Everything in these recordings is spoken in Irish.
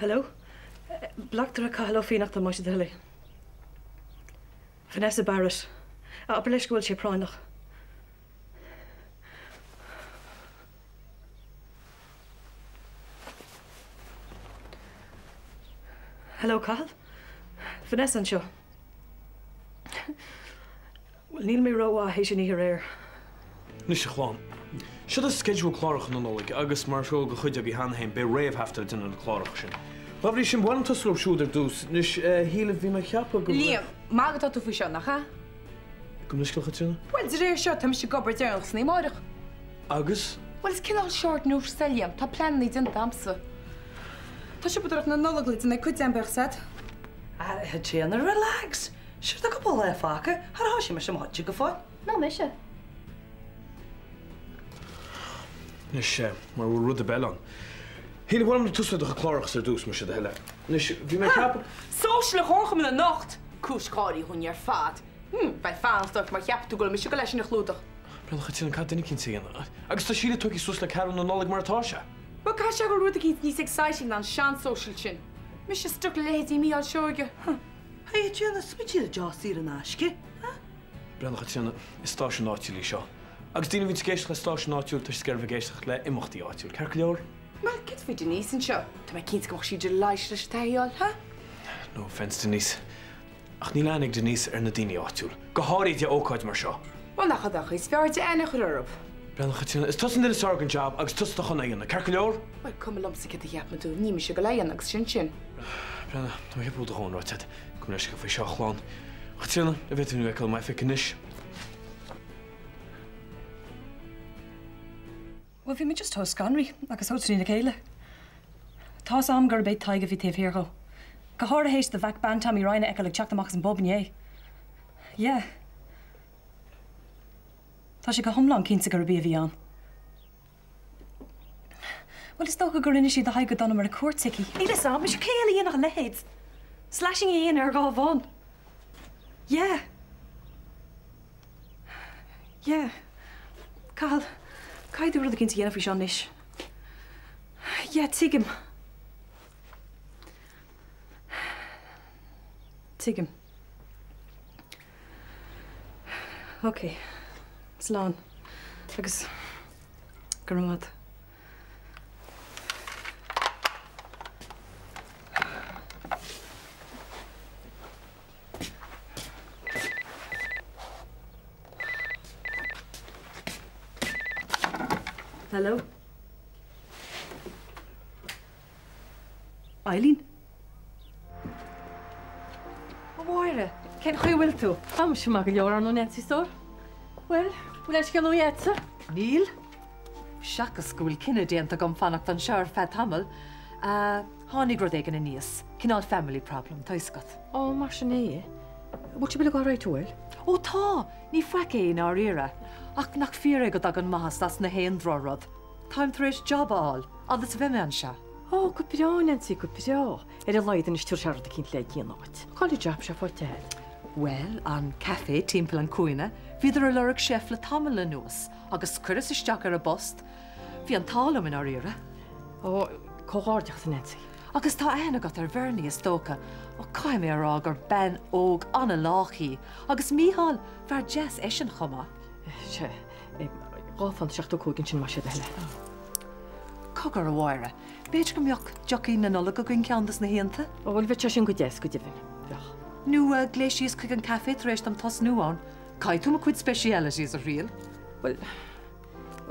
Hello? Bleachtaire Cathal Ó Fiannachta, más é do thoil é. Vanessa Barrett. Abair leis go bhfuil sé práinneach. Hello, Cathal? Vanessa anseo. Bhuel, níl mé rómhaith théis an oíche aréir. Anois a chlann. Seo é sceideal cláracha na Nollag agus mar is eol do chuid agaibh cheana féin beidh réamhthaifeadta le déanamh ar na cláracha sin. Dá bhrí sin, ba mhaith liom tosú leo siúd ar dtús. Anois, a Shíle, bhí mé ag ceapadh go. Liam, maith go tá tú faoi seo, nach ea? Gabh mo leithscéal, a Chaitríona. Bhuel, de réir seo, tá mise ag obair deireanach san oíche amárach. Agus? Bhuel, is cineál short notice é, Liam. Tá pleananna déanta a'msa. Tá siopadóireacht na Nollag le déanamh ag cuid againn, bíodh 's a'd. A Chaitríona, relax! Sure tá cúpla lá fágtha, char thoisigh mise mo chuidse go fóill. Ná mise. Anois, mura bhfuil rud ar bith eile ann. Shíle, ba mhaith liom tosú le do chuid cláracha ar dtús, más é do thoil é. Anois, bhí mé ag ceapadh. Sóisial an Chomharchumainn anocht! Cúis gháirí dhúinn ar fad. Hm, beidh fanacht ort má cheapann tú go bhfuil mise ag dul é sin a chlúdach. Breathnaigh, a Chaitríona, caithfidh duine eicínt é a dhéanamh. Agus tá Síle tugtha suas le Carúil na Nollag mar atá sé. Bhuel, caithfidh sé go bhfuil rud eicínt níos exciting ná an sean-sóisial sin. Mise stuck le leithéidí Mícheál Seoige, huh. Hey, a Chaitríona, smaointigh ar an deoch saor in aisce, huh? Breathnaigh, a Chaitríona, is stáisiún áitiúil í seo. Agus daoine a bhíonns ag éisteacht le stáisiún áitiúil, tá siad ag iarraidh a bheith ag éisteacht le imeachtaí áitiúil. Ceart go leor? Bhuel, céard faoi Denise anseo? Tá mé cinnte go mbeadh sí delighted leis an taithí a fháil, huh? No offence, Denise, ach níl aithne ag Denise ar na daoine áitiúil, go háirid ag ócáid mar seo. Bhuel, nach é an chaoi is fearr di aithne a chur orthu? Breathnaigh, a Chaitríona, is tusa an duine is fearr don jab agus tusa atá chun é a dhéanamh, ceart go leor? Bhuel, cuma liomsa céard a cheapann tú, ní mise ag dul é a dhéanamh agus sin sin. Breathnaigh, tá mé ag ceapadh go bhfuil do dhóthain ráite agat. Gabh mo leithscéal faoi seo, a chlann. A Chaitríona, an bhféadfaí thú a fheiceáil i m'oifig anois? Bhuel, bhí mé just chomh scanraithe agus chomh trína chéile. Tá's a'm gurb é Tadhg a bhí taobh thiar dhó. Go háirithe théis do Mhac bean Tommy Ryan a fheiceáil ag teacht amach as an bpub inné. Yeah. Tá sé go hiomlán cinnte gurb í a bhí ann. Bhuel, is dócha gur inis sí do Thadhg go d'fhanamar ar cuairt aici. Níl fhios a'm, mise cé eile a dhéanfadh a leithéid? Slashing a dhéanamh ar dhá bhonn. Yeah. Yeah. Cathal, caithfidh tú rud eicínt a dhéanamh faoi seo anois. Yeah, tuigim. Tuigim. Ok. Slán. Agus go raibh maith agat. Hello? Eileen? A Mháire, cén chaoi a bhfuil tú? Tá mise maith go leor, ar ndóigh, Nancy stór. Bhuel, bhfuil aon scéal nua agatsa? Níl. Seachas go bhfuil cinneadh déanta agam fanacht anseo ar feadh tamaill. Tháinig rud éigin aníos, cineál family problem, tá 'fhios agat. Ó, mar sin é. Bhfuil sé uilig alright, an bhfuil? Ó tá! Ní faic é i ndáiríre. Ach nach fíor é go dtagann maitheas as na haon drochrud. Táim tar éis job a fháil, fhad is a bheidh mé anseo. Ó, go breá, Nancy, go breá. Ar a laghad anois tabharfaidh sé rud eicínt le déanamh dhuit. Cá bhfuil an job seo faighte agat? Bhuel, an café timpeall an chúinne, bhíodar ag lorg chef le tamall anuas agus chuireas isteach ar an bpost. Bhí an t-ádh liom i ndáiríre. Ó, comhghairdeachas, a Nancy. Agus tá aithne agat ar Bhernie, is dócha. Ó, caithfidh mé a rá gur bean óg an-lách í. Agus Mícheál, fear deas eisean chomh maith. Sea, £2.75 ansin más é do thoil. Cogar, a Mháire, b'fhéidir go mbeadh deochaín na Nollag againn ceann dos na hoícheanta? Ó, bhuel, bheadh sé sin go deas, go deimhin. Bheadh. Nó glaoigh síos chuig an café tar éis dom tosnú ann. Caithfidh tú mo chuid specialities a thriail. Bhuel,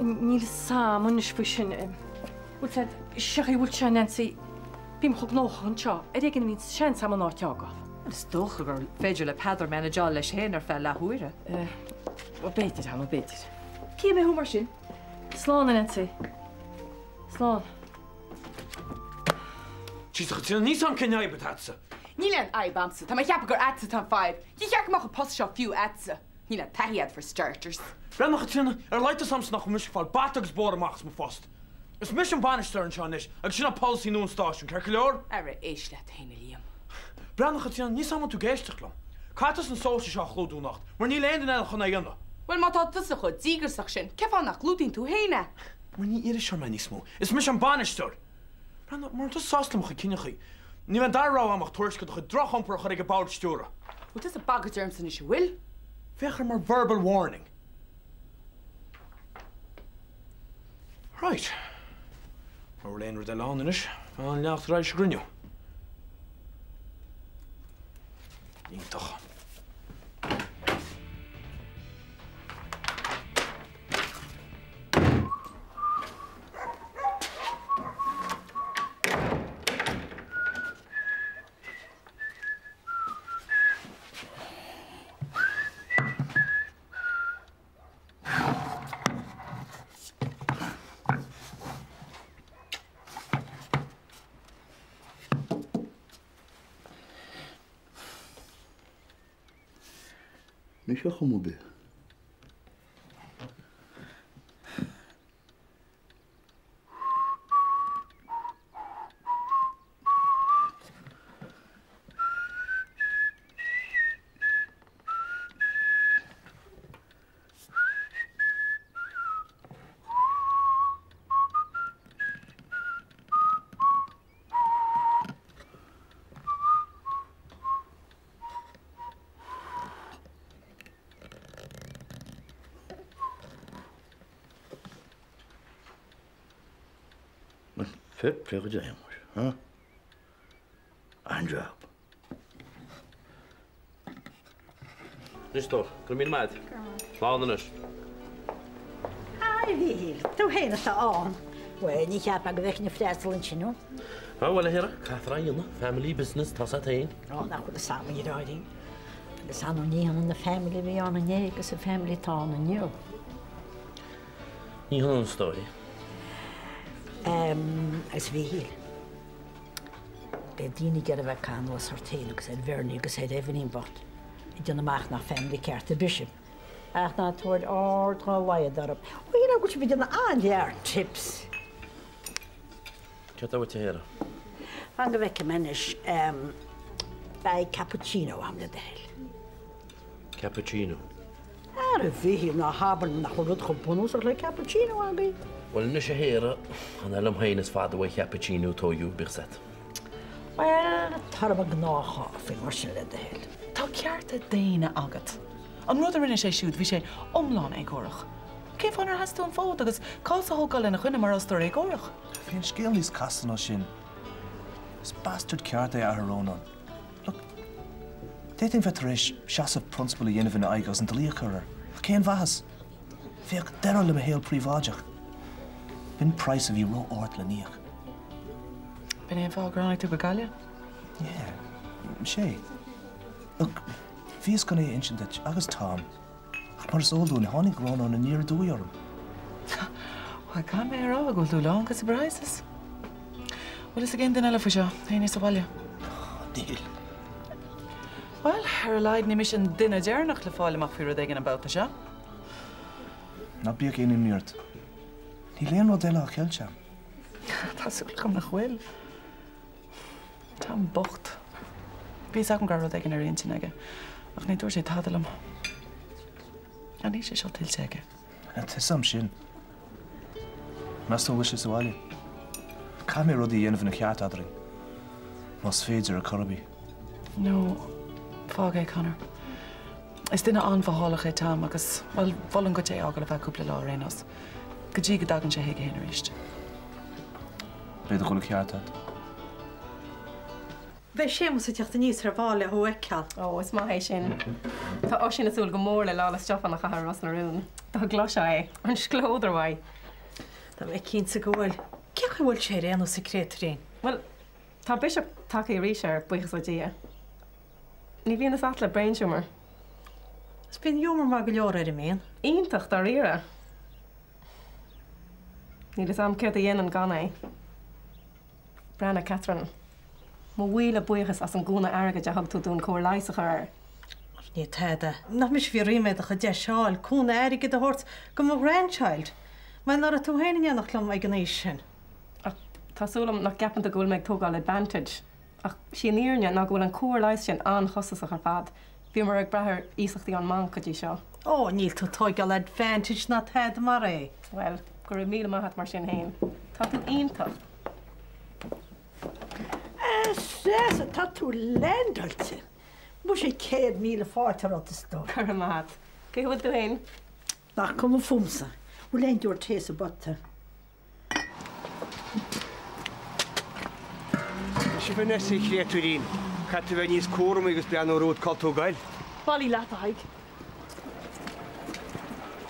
níl 'fhios a'm anois faoi sin. Bhfuil sé, sé chaoi bhfuil sé, Nancy, bím chomh gnóthach anseo, ar éigean a bhíonn seans a'm an áit a fhágáil. Bhuel, is dócha gur féidir le Peadar manageáil leis féin ar feadh leathuaire. Bhuel, b'fhéidir, Anna, b'fhéidir. Cífidh mé thú mar sin. Slán, a Nancy. Slán. Jesus, a Chaitríona, níl 'fhios a'm cén fhadhb atá a'dsa. Níl aon fhadhb a'msa, tá mé ag ceapadh gur a'dsa atá an fadhb. Ní cheart go mbeadh an post seo fiú a'dsa. Níl aon taithí a'd for starters. Breathnaigh, a Chaitríona, ar a laghad tá 'fhios a'msa nach bhfuil mise ag fáil bata agus bóthar amach as mo phost. Is mise an bainisteoir anseo anois agus sin é polasaí nua an stáisiúin, ceart go leor? Ara, éist leat féin, a Liam. Breathnaigh, a Chaitríona, níl 'fhios a'm an bhfuil tú ag éisteacht liom. Caithfidh tusa an sóisial seo a chlúdú anocht, mar níl aon duine eile chun é a dhéanamh. Bhuel, má tá tusa chomh díograiseach sin, cén fáth nach gclúdaíonn tú féin é? Mar ní iriseoir mé níos mó. Is mise an bainisteoir! Breathnaigh, mura bhfuil tú sásta le mo chuid cinneachaí, ní bheidh an dara rogha agam ach tuairisc de do chuid drochiompair a chur ag an bord stiúrtha. Bhfuil tusa ag bagairt ormsa anois, an bhfuil? Féach air mar verbal warning. Right. Mura bhfuil aon rud eile ann anois, beidh mé in ann leanacht ar aghaidh leis an gcruinniú. Iontach. Anois ar chuma ar bith. Fair play go deimhin, huh? An-job. Anois dó, go raibh míle maith agat. Slán anois. A Mhíchíl, tú féin atá ann. Bhuel, ní cheapfá go bhfeicfinn ag freastal ansin thú. Á, bhuel, a Shéarra, caithfear é a dhéanamh. Family business, tá's a't féin. Ó, nach bhfuil fhios a'm, a dheartháirín. Agus ar ndóigh ní hionann an family a bhí ann inné agus an family atá ann inniu. Ní hionann is dóigh. Agus a Mhíchíl, beidh daoine ag iarraidh a bheith ag caitheamh anuas ort féin agus ar Bhernie agus ar Eibhlín bocht, ag déanamh amach nach family ceart ar bith sibh. Ach ná tabhair aird dhá laghad orthu. Ó, you know go bhfuil sibh ag déanamh an-fhearr tips. Céard atá uait a Shéarra? Fan go bhfeicfidh mé anois. Beidh cappuccino a'm le do thoil. Cappuccino? Ara a Mhíchíl, ná habair liom nach bhfuil rud chomh bunúsach le cappuccino agaibh. Bhuel anois a Shéarra, chan eil liom féin is fada uaidh chappuccino tóigiú, bíodh 's a't. Bhuel, tabhair dom an gnáthchaife mar sin le do thoil. Tá cearta daonna agat. An rud a rinne sé siúd, bhí sé iomlán éagórach. Cén fáth nár sheas tú an fód agus cás a thógáil ina choinne mar fhostóir éagórach? Bhí an scéal níos casta ná sin. Is bastard ceart é athair Rónán. Look, d'fhéadfainn bheith tar éis seasamh prionsabail a dhéanamh ina aghaidh agus an dlí a chur air, ach cén mhaitheas? Bheadh deireadh le mo shaol príobháideach. B'in praghas a bhí ró-ard le n-íoc. B'in é an fáth gur tháinig tú go Gaillimh? Yeah, sé. Look, bhíos chun é a insint duit, agus Tom, ach mar is eol dúinn, tháinig Rónán aniar aduaidh orm. Bhuel, caithfidh mé a rá go bhfuil tú lán de surprises. Bhfuil fhios ag aon duine eile faoi seo? Éinne sa bhaile? Níl. Bhuel, ar a laghad ní mise an duine deireanach le fáil amach faoi rud éigin an babhta seo. Ná bíodh aon imní ort. Níl aon rud eile á cheilt a'm. Tá súil agam nach bhfuil. Tom bocht. Bhí fhios agam go raibh rud éigin ar intinn aige, ach ní dúirt sé tada liom. Ach níl sé seo tuillte aige. Tá fhios a'm sin. Meas tú an bhfuil sé sa bhaile? Caithfidh mé rudaí a dhéanamh ina cheart eadrainn. Más féidir ar chor ar bith. No, fág é, Conor. Is duine an-mhothálach é Tom agus, bhuel, mholfainn duit é a fhágáil ar feadh cúpla lá ar aon nós. Go dtí go dtagann sé chuige féin arís. B'fhéidir go bhfuil an ceart agat. Beidh Séamus ag teacht aníos ar ball le thú a fheiceáil. Ó, is maith é sin. Tá Oisín ag súil go mór le Lá 'le Stiofáin a chaitheamh i Ros na Rún. Dá gcloisfeá é. An scleodar uaidh. Tá mé cinnte go bhfuil. Cén chaoi a bhfuil sé ar aon nós a chréatúirín? Bhuel, tá biseach tagtha arís air, buíochas le Dia. Ní bhíonn fhios a't le braon tiúmar. Is bíonn giúmar maith go leor air, an mbíonn? Iontach, dáiríre. Níl fhios a'm céard a dhéanfainn gan é. Breathnaigh, Catherine. Mo mhíle buíochas as an gcúnamh airgid a thug tú dúinn cóir leighis a chur air. Ní tada. Nach mise a bhí ríméadach an deis a fháil cúnamh airgid a thabhairt do mo ghrandchild. Mar nach raibh tú féin in éineacht liom ag an aois sin. Ach tá súil agam nach gceapann tú go bhfuil mé ag tógáil advantage. Ach sí an fhírinne ná go bhfuil an cóir leighis sin an-chostasach ar fad. Bhíomar ag brath ar iasachtaí ón mbanc go dtí seo. Ó, níl tú ag tóigeáil advantage ná tada mar é. Bhuel, go raibh míle maith a't mar sin fhéin. Tá tú iontach. Treasa, tá tú leaindeáilte! Muise 100,000 fáilte romhat a stór. Go raibh maith a't. Cén chaoi a bhfuil tú fhéin? Nach cuma fúmsa. Bhfuil aon deoir tae sa bpota? Sibh anois, a chréatúirín. Caithfidh tú bheith níos cúramaí agus breathnú romhat cá bhfuil tú ag goil. Bailigh leat, a Thaidhg.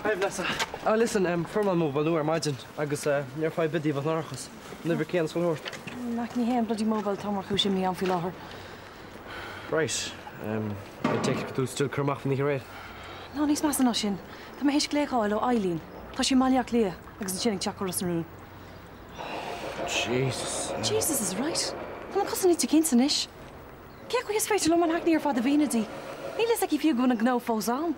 Hi Vanessa. Oh listen, fuair mé mobile nua ar maidin agus ní raibh fadhb ar bith díobh ach an árachas. An uimhir céanna is chuile shórt. Ach ní hé an bloody mobile atá mar chúis imní a'm faoi láthair. Right. I take it go bhfuil tú still cur amach faoin oíche aréir? Ná níos measa ná sin. Tá mé théis glaoch a fháil ó Eileen. Tá sí i mBaile Átha Cliath agus ansin ag teacht go Ros na Rún. Jesus. Jesus is right. Tá mo chosa nite cinnte anois. Cén chaoi is féidir liom an hackney ar fad a mhíniú di? Níl fhios aici fiú go bhfuil an gnó fós ann.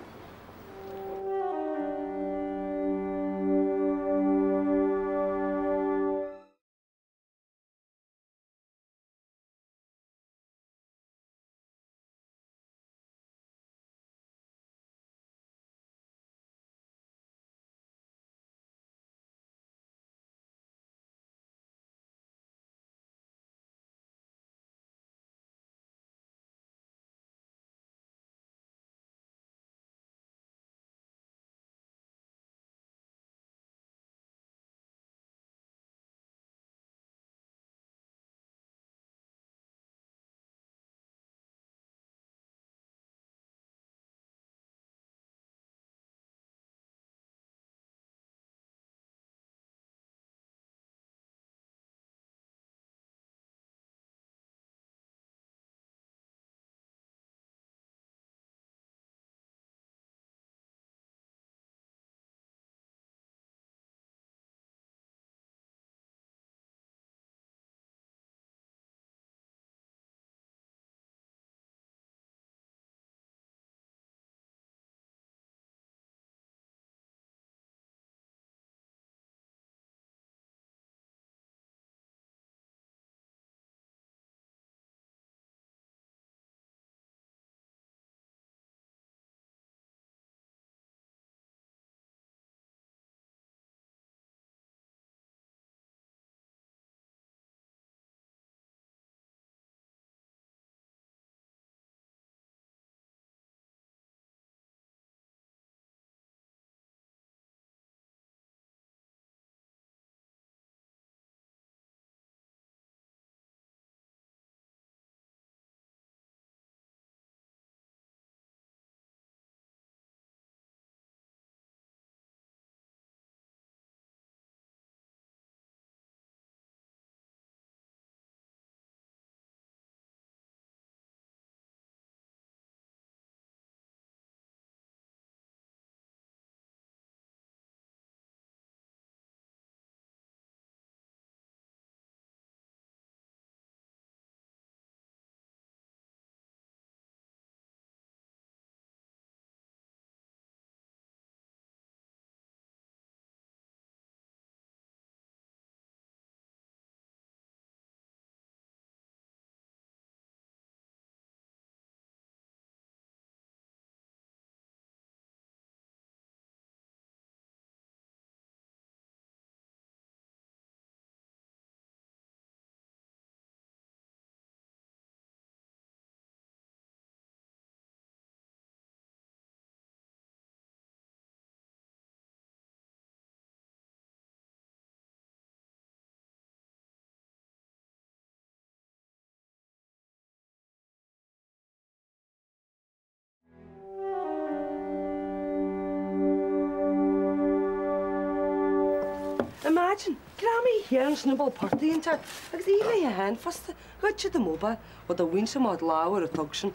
Imagine, Grammy thiar ansin i bPoll Portaigh inteacht agus í léi féin fosta, ghoid siad a mobile, bhuel dá bhfaighinn amach lámh ar a tug sin,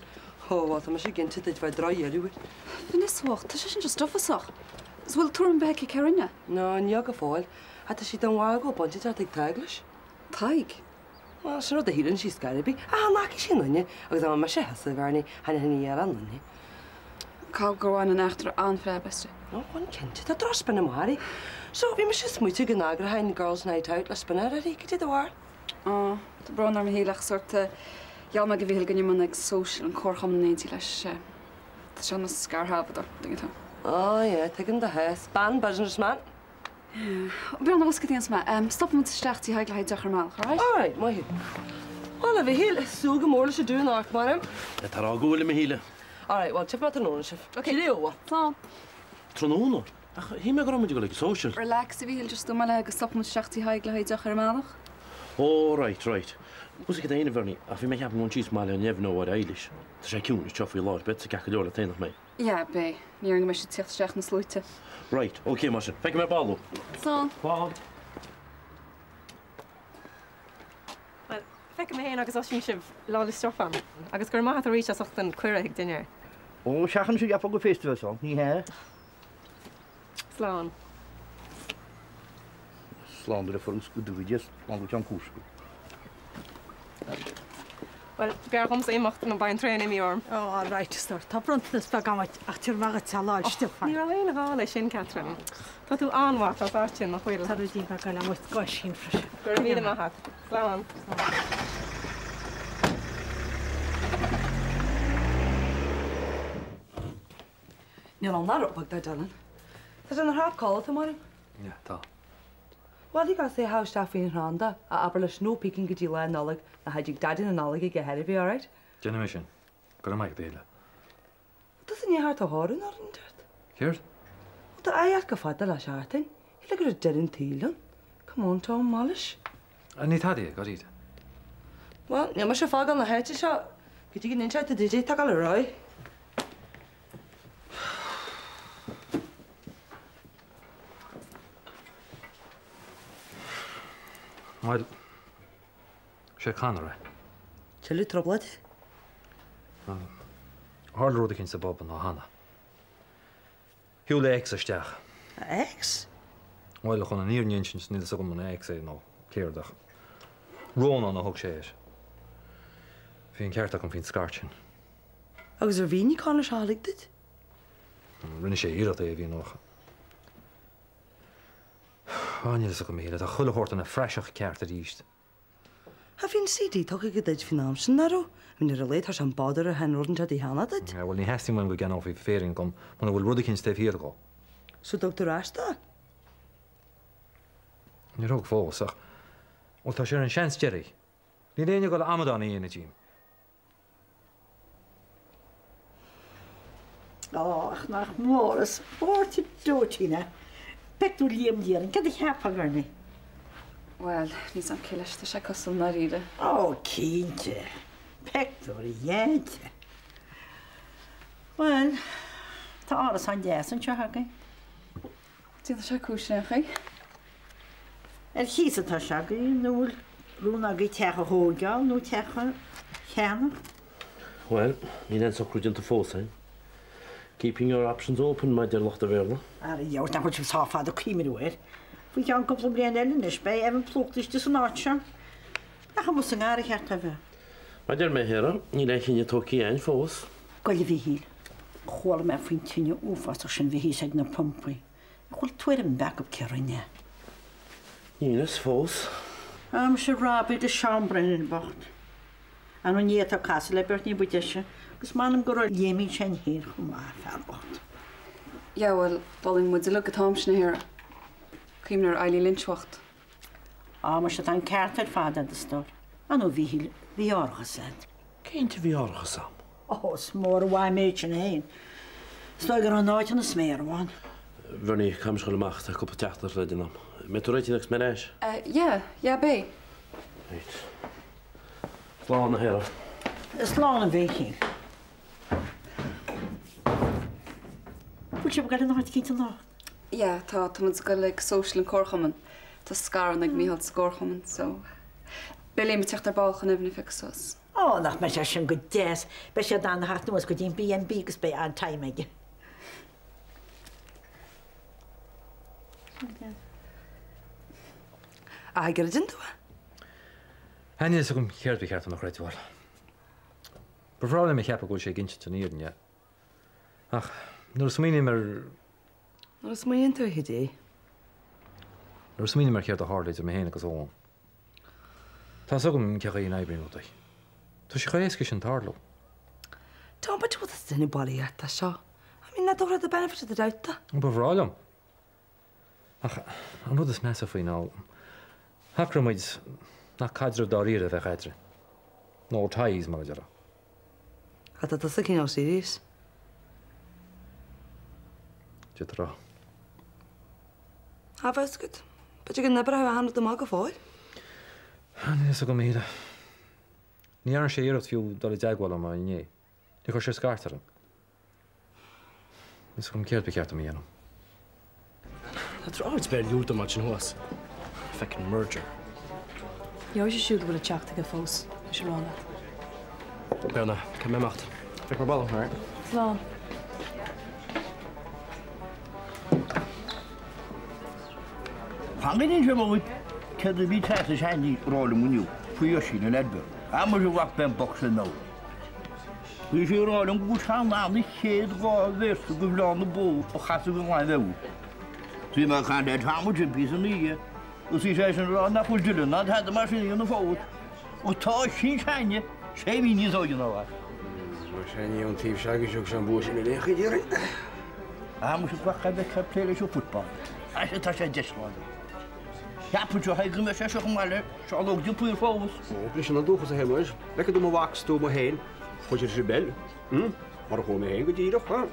ó bhuel tá mise cinnte duit bheadh droch-dheireadh air. Vanessa bhocht, tá sé sin just uafásach. Is bhfuil tuairim ar bith aici cé rinne? No, níl go fóill. Ach tá sí den bharúil go bhfuil baint inteacht ag Tadhg leis. Tadhg? Bhuel, sin rud a shíleann sí scor ar bith. Ach an bhfaca sí an duine agus dá mba mise thusa, a Bhernie, tháinig an iarraidh an duine. Caithfidh gur bhain an eachtra an-phreab aisti. Ó, bhain cinnte. Tá drochspin amach uirthi. So, bhí mise ag smaoitiú go n-eagróinn Girls Night Out le spinéir uirthi. Cad é do bharúil? Ó, tá brón orm a Shíle ach sórt, gheall mé do Mhícheál go mbeinn ag social an comharchumann in éindí leis. Tá sé ina scarthábhadóir, tuigeann tú. Ó, yeah, tuigim do théis. Bean businessman. Breathnaigh, cad a dhéanfas mé? Stopfaidh muid isteach tí Thaidhg le haghaidh deoch ar an mbealach, alright? Alright, maith thú. Bhuel, a Mhichíl, súil go mór leis an dúinn anocht, m'anam. Tá rá go bhfuil, a Mhichíl. Alright, bhuel, tiocfaidh mé tráthnóna sibh. Ok. Cheerio. Slán. Tráthnóna? Ach shíl mé go raibh muid ag dul ag social. Relax, a Mhichíl, just dúirt mé léi go stopfaidh muid isteach tí Thaidhg le haghaidh deoch ar an mbealach. Oh, right, right. Bhuel, cad é a Bhernie, ach bhí mé ag ceapadh go síos mBaile an Eibhinn ó Mháire Eilís. Tá sé ciúin anseo faoi láthair, beidh ceart go leor leat féin nach mbeidh? Yeah, beidh. Ní déarfainn go mbeidh siad ag tíocht isteach na sluaite. Right, ok mar sin. Feicfidh mé ar ball thú. Slán. Slán. Bhuel, feicfidh mé féin agus Oisín sibh Lá 'le Stiofáin. Agus go raibh maith a't arís as ucht an cuireadh ag dinnéar. Ó, seachain sé ceapadh go féasta bheith ann, ní hea? Slán. Slán do le go dtuga Dia slán go ceann cúrsa. Bhuel, b'fhearr dhomsa imeacht nó beidh an traein imithe orm. Oh, all right, a stór. Tá bronntanas beag agam duit ach tabharfaidh mé dhuit é Lá 'le Stiofáin. Ní raibh aon ghá leis sin, Catherine. Tá tú an-mhaith, tá áit sin, nach bhfuil? Tá ruidín beag eile agam duit d'Oisín freisin. Go raibh míle maith a't. Slán. Níl ann ach rud beag dar Dylan. Tá sé ina thrap codlata, m'anam. Yeah, tá. Bhuel, thig leat é a shá isteach faoin shranda, ach abair leis no peeking go dtí Lá Nollag, ná cha dtig Daidí na Nollag aige ar bith, alright? Déanfaidh mé sin. Go raibh maith agat, a Shíle. Tusa ní thart ó thoradh ná rud inteacht. Céard? Bhuel, tá aghaidh ort go fada le seachtain. Shíl go raibh deireadh an tsaoil ann. Come on, Tom, mall leis. Ní tada é, go díreach. Bhuel, níl mise ag fágáil na háite seo go dtí go n-inseoidh tú duit é, tá ag dul ar aghaidh. Bhuel, sé Conor é. Tuilleadh trioblóide? Tharla rud eicínt sa bpub an lá cheana. Shiúil a ex isteach. A ex? Bhuel, chun an fhírinne a insint, níl fhios agam an ex é nó céard ach Rónán a thug sé air. Bhí an ceart agam faoin scairt sin. Agus ar mhínigh Conor seo uilig duit? Rinne sé iarracht é a mhíniú ach. Á, níl fhios agam a Shíle, tá chuile shórt ina phraiseach ceart arís. Á, bhí an CD tugtha aige duit faoin am sin, nach raibh? I mean, ar a laghad tá sé an bother ar shean rud inteacht a cheannach duit. Bhuel, ní theastaíonn uaim go gceannófaí féirín dom muna bhfuil rud eicínt taobh thiar dhó. So dtug tú ar ais dó? Níor thug fós, ach, bhuel, tá sé ar an seans deiridh. Níl éinne ag dul amadán a dhéanamh díom. Á, ach nach mór an spórt an dóitín é. Pictiúr Liam Liaran, céard a cheapfá, Bernie? Bhuel, níl 'fhios a'm cé leis atá sé cosúil i ndáiríre. Ó, cinnte. Pictiúr dhéanta. Bhuel, tá árasán deas anseo againn. Déanfaidh sé cúis ar aon chaoi. Ar chíos atá sé agaibh nó bhfuil rún agaibh teach a thóigeáil nó teach a cheannach? Bhuel, níl aon socrú déanta fós againn. Keeping your options open, mar a deir lucht an Bhéarla. Ara dheabhairt nach bhfuil sibh sách fada cuimhniú air. Faoi cheann cúpla bliain eile anois beidh Evan plúchta istigh san áit seo. Nach amuigh sa ngarraí ba cheart dó a bheith. Mar a deir mé, a Shéara, níl aon chinneadh tógtha againn fós. Bhuel a Mhichíl, chuala mé faoin tine uafásach sin a bhí thíos ag na pumpaí. An bhfuil tuairim ar bith agat cé rinne é? Níl fhios fós. Á, muise Robbie agus Seán Brennan bocht. Ar ndóigh ní fhéadfá casadh le beirt ní ba deise, agus m'anam go raibh Liaimín Seáin féin chomh maith, fear bocht. Yeah, bhuel, d'fhulaing muid uilig an t-am sin, a Shéara. Cuimhnigh ar Eilín Lynch bhocht. Á, muise tá an ceart ar fad agat, a stór. Ar ndóigh a Mhichíl, bhí árachas agat. Cinnte bhí árachas a'm. Ó, is mór an mhaith an méid sin féin. Is dóigh go raibh an áit ina sméar amháin. Bhernie, caithfidh mise dhul amach, tá cúpla teachtaireacht le déanamh. Mbeidh tú réitithe agus mé ar ais? Yeah, yeah, beidh. Right. Slán, a Shéara. Slán, a Mhichíl. Bhfuil sibh ag dul in áit eicínt anocht? Yeah, tá, tá muid ag dul ag social an Chomharchumainn. Tá scaireanna ag Mícheál sa gComharchumann, so beidh Liam ag teacht ar ball chun Evan a phiocadh suas. Ó, nach mbeidh sé sin go deas. Beidh sé in ann a theacht anuas go dtí an B&B agus beidh an-time aige. An gcreideann tú é? Níl fhios agam céard ba cheart dom a chreidbheáil. Ba bhreá liom a cheapadh go bhfuil sé ag insint an fhírinne. Ach nuair a smaoiním ar. Nuair a smaoiníonn tú ar cad é? Nuair a smaoiním ar céard a tharla idir mé féin agus Eoin. Tá fhios agam cén chaoi a n-oibríonn rudaí. Tá sé chomh éasca sin tarlú. Tom, but what is duine bailí ort as seo? I mean, nach dtabharfá the benefit of the doubt dó? Ba bhreá liom. Ach an rud is measa faoi ná, shocraigh muid nach caidreamh dáiríre a bheadh eadrainn. No ties, mar a déarfá. Ach tá tusa cineál serious. D'fhéadfá a rá. Tá a fhios agat. B'fhéidir go n-oibreoidh achan rud amach go fóill. Níl a fhios agam, a Shíle. Ní dhearna sé iarracht fiú dul i dteagmháil liom inné. Níor chuir sé scairt orm. Níl a fhios agam céard ba cheart dom a dhéanamh. Tá tú ag tabhairt béil dom ansin thuas. Feckin' merger. Gheobhaidh sé siúd a bhfuil ag teacht aige fós, leis a rá leat. Beanna, caithfidh mé imeacht. Feicfidh mé baile, alright? Slán. Fan go n-inseoidh mé dhuit céard a bhí Treasa Seáinín ag rá liom inniu faoi Oisín an leaid beag. Ah muise a mhac beidh an boc sin ann. Bhí sí ag rá liom go bhfuil sé in ann an chéad dá véarsa de Bhleá na Bó a chasadh go glan beo. Bhí mé ag caint le Tom ansin píosa ina dhiaidh agus bhí seisean ag rá nach bhfuil Dylan ná tada mar sin a dhéanamh fós. Agus tá Oisín s'againne sé mhí níos óige ná é. Muise ní ón taobh seo agus thug sé an bua sin ar aon chaoi déarfainn. Ah muise gach a bheith ag plé leis an football. Sea tá sé deis láidir. Ceapann sé go mbeidh sé seo chomh maith le Seán Óg de Paor fós. Ó, briseann an dúchas a Shéamuis. Bhfeicfidh tú mo mhac 's tú mo fhéin. Chuaigh sé ar an bpeil. Hm? Mar a chuaigh mé fhéin go díreach, ha?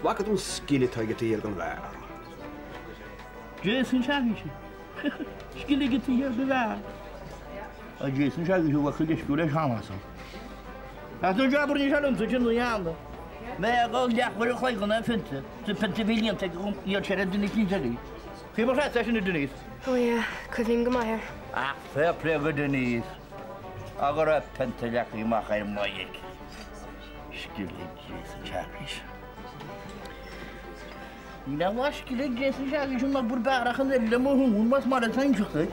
Bhfaca tú an scil atá aige taobh thiar den bhfear. Jason Seagaise. Scil aige taobh thiar den bhfear. Tá Jason Seagaise a bhfaca leisciúil leis cheana san. Ach tá jab rinne sé liomsa sin a dhéanamh. Mé ag dul leathuair an chloig chun an phionta, sa phionta a bhí líonta aige dhom, dhíol sé le duine eicínt eile. Cé ba chreat é sin a Denise? Oh yeah, cuimhním go maith air. Ach fair play go Denise, ach go raibh pionta leagtha amach ar an mbaile aici. Scil ag Jason Seagaise. Níl aon mhaith scil ag Jason Seagaise an obair b'fhearr ach an oiread le mo thún, más maith leat a inseacht duit.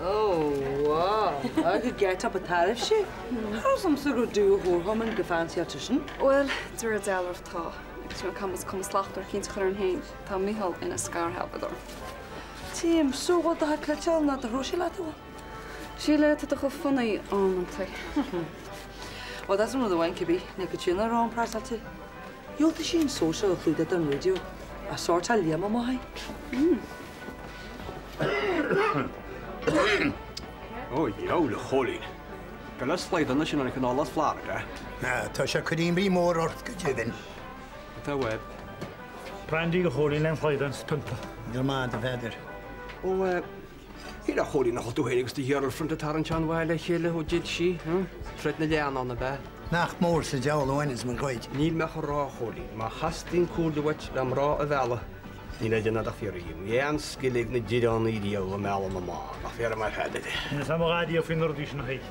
Oh wow, I could get up a tariff sé. Cha raibh 'fhios a'msa go raibh dua chomharchumainn go fancy sin. Bhuel, de réir dealraimh tá. Agus you know, caithfidh muid cuma slachtmhar eicínt a chur orainn féin. Tá Micheál ina scarshealbhadóir. Tím, so bhfuil do thoil cleiteáil ná do thróis leat a bhfuil? Síle, tá tú chomh funny amantaí. Well, that's an rud amháin cibé, ní go tína rá an praghsáilte. Dhiúltaigh sí an social a chlúdach don raidió, a shórtáil Liam amach é. Ó, dheabhail, a Chóilín. Go le slaghdán sin an cineál as Florida. Tá sé cuirín bí mór ort go deimhin. Tá uaidh. Brandy a Chóilín lem shlaghdán 's pionta. Go maith, a Pheadair. Ó, shíl a Chóilín nach bhfuil tú féin agus do girlfriend ag tarraingt an-mhaith le chéile ó d'fhill sí, hm? Troid na leannán, ab ea? Nach mór sa diabhal a bhaineas mo ghoid. Níl mé ach ag rá, a Chóilín, má theastaíonn comhairle uait le mná a mhealladh, níl le déanamh ach fiafraí díom. Bhí an-scil ag na Direánaigh riamh ag mealladh na mban, nach fíor a Pheadair? Níl 'fhios a'm a dhath riamh faoi na rudaí sin a Thaidhg.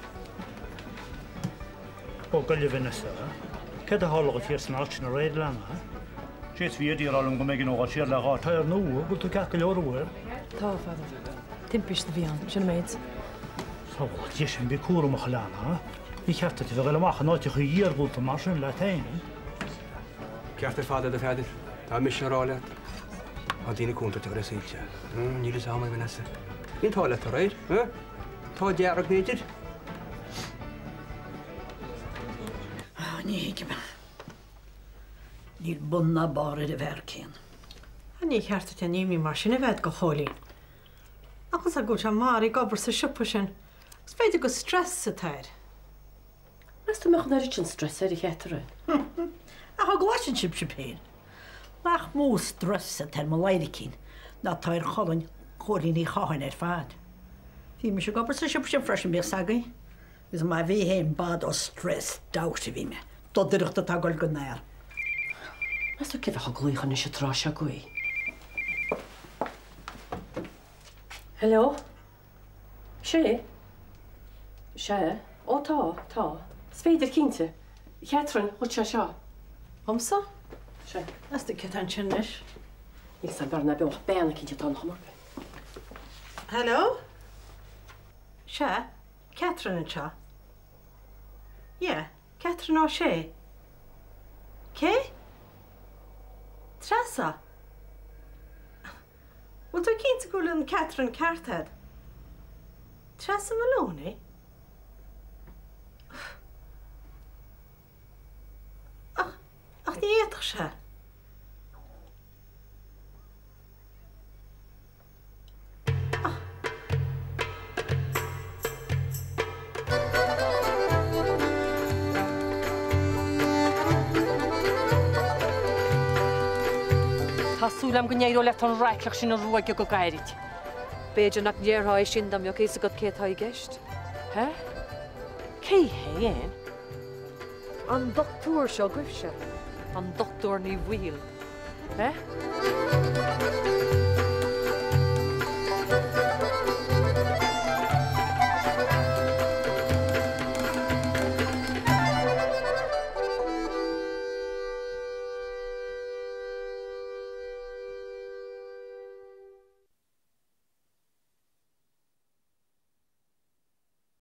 Ó Gaillimh Vanessa, céard a tharla dhuit thiar san áit sin aréir, a leana? Sé is bhí Eddie ag rá liom go mb'éigean dó dhul siar le dhá tyre nua, bhfuil tú ceart go leor uair? Tá, a Pheadair. Timpiste a bhí ann, sin an méid. Sábháil Dia sinn, bí cúramach, a leana. Ní ceart duit a bheith ag dul amach in áiteacha iargúlta mar sin leat féin. Ceart ar fad agat, a Pheadair. Tá mise ag rá leat. Tá daoine contúirteach ar an saol seo. Níl fhios a'm, a Vanessa. Bhí an t-ádh leat aréir, eh? T-ádh dearg, b'fhéidir? Á, ní thuigim. Níl bun ná barr ar an bhfear céanna. Á, ní cheart duit aon imní mar sin a bheith agat a Chóilín. Nach bhfuil 's agat go bhfuil sé maraithe ag obair sa siopa sin agus b'fhéidir gur stress atá air. Meas tú an mbeadh an oiread sin stress air, a Chatherine? Ach an gcloiseann sibh sibh féin? Nach mó stress atá ar mo ladhairicín ná atá ar cholainn Chóilín Uí Chatháin ar fad. Bhí mise ag obair sa siopa sin freisin, bíodh 's agaibh, agus má bhí féin b'fhada ó stressed out a bhí mé. Dodaireacht atá ag dul don fhear. Meas tú cé bheadh ag glaoch anois an tráth seo go? Hello? Sé? Sea. Ó tá, tá. Is féidir, cinnte. Catherine, dhuit sé seo. Dhomsa? Sea. Meas tú cé atá ansin anois? Níl 's a'm b'fhearr ná beo ach bean eicínt atá ann chuma ar bith. Hello? Sea, Catherine anseo. Yeah, Catherine O'Shea. Cé? Treasa? Bhfuil tú cinnte go bhfuil an Catherine ceart agat? Treasa Maloney? Ach, ach ní fhéadfadh sé. Tá súil agam go n-éireoidh leat an raicleach sin a ruaigeadh go gairid. B'fhéidir nach ndéarfá é sin dá mbeadh a fhios agat cé atá i gceist. Hé? Cé hé fhéin? An dochtúir seo agaibhse. An Dochtúir Ní Bhaoill. Hé?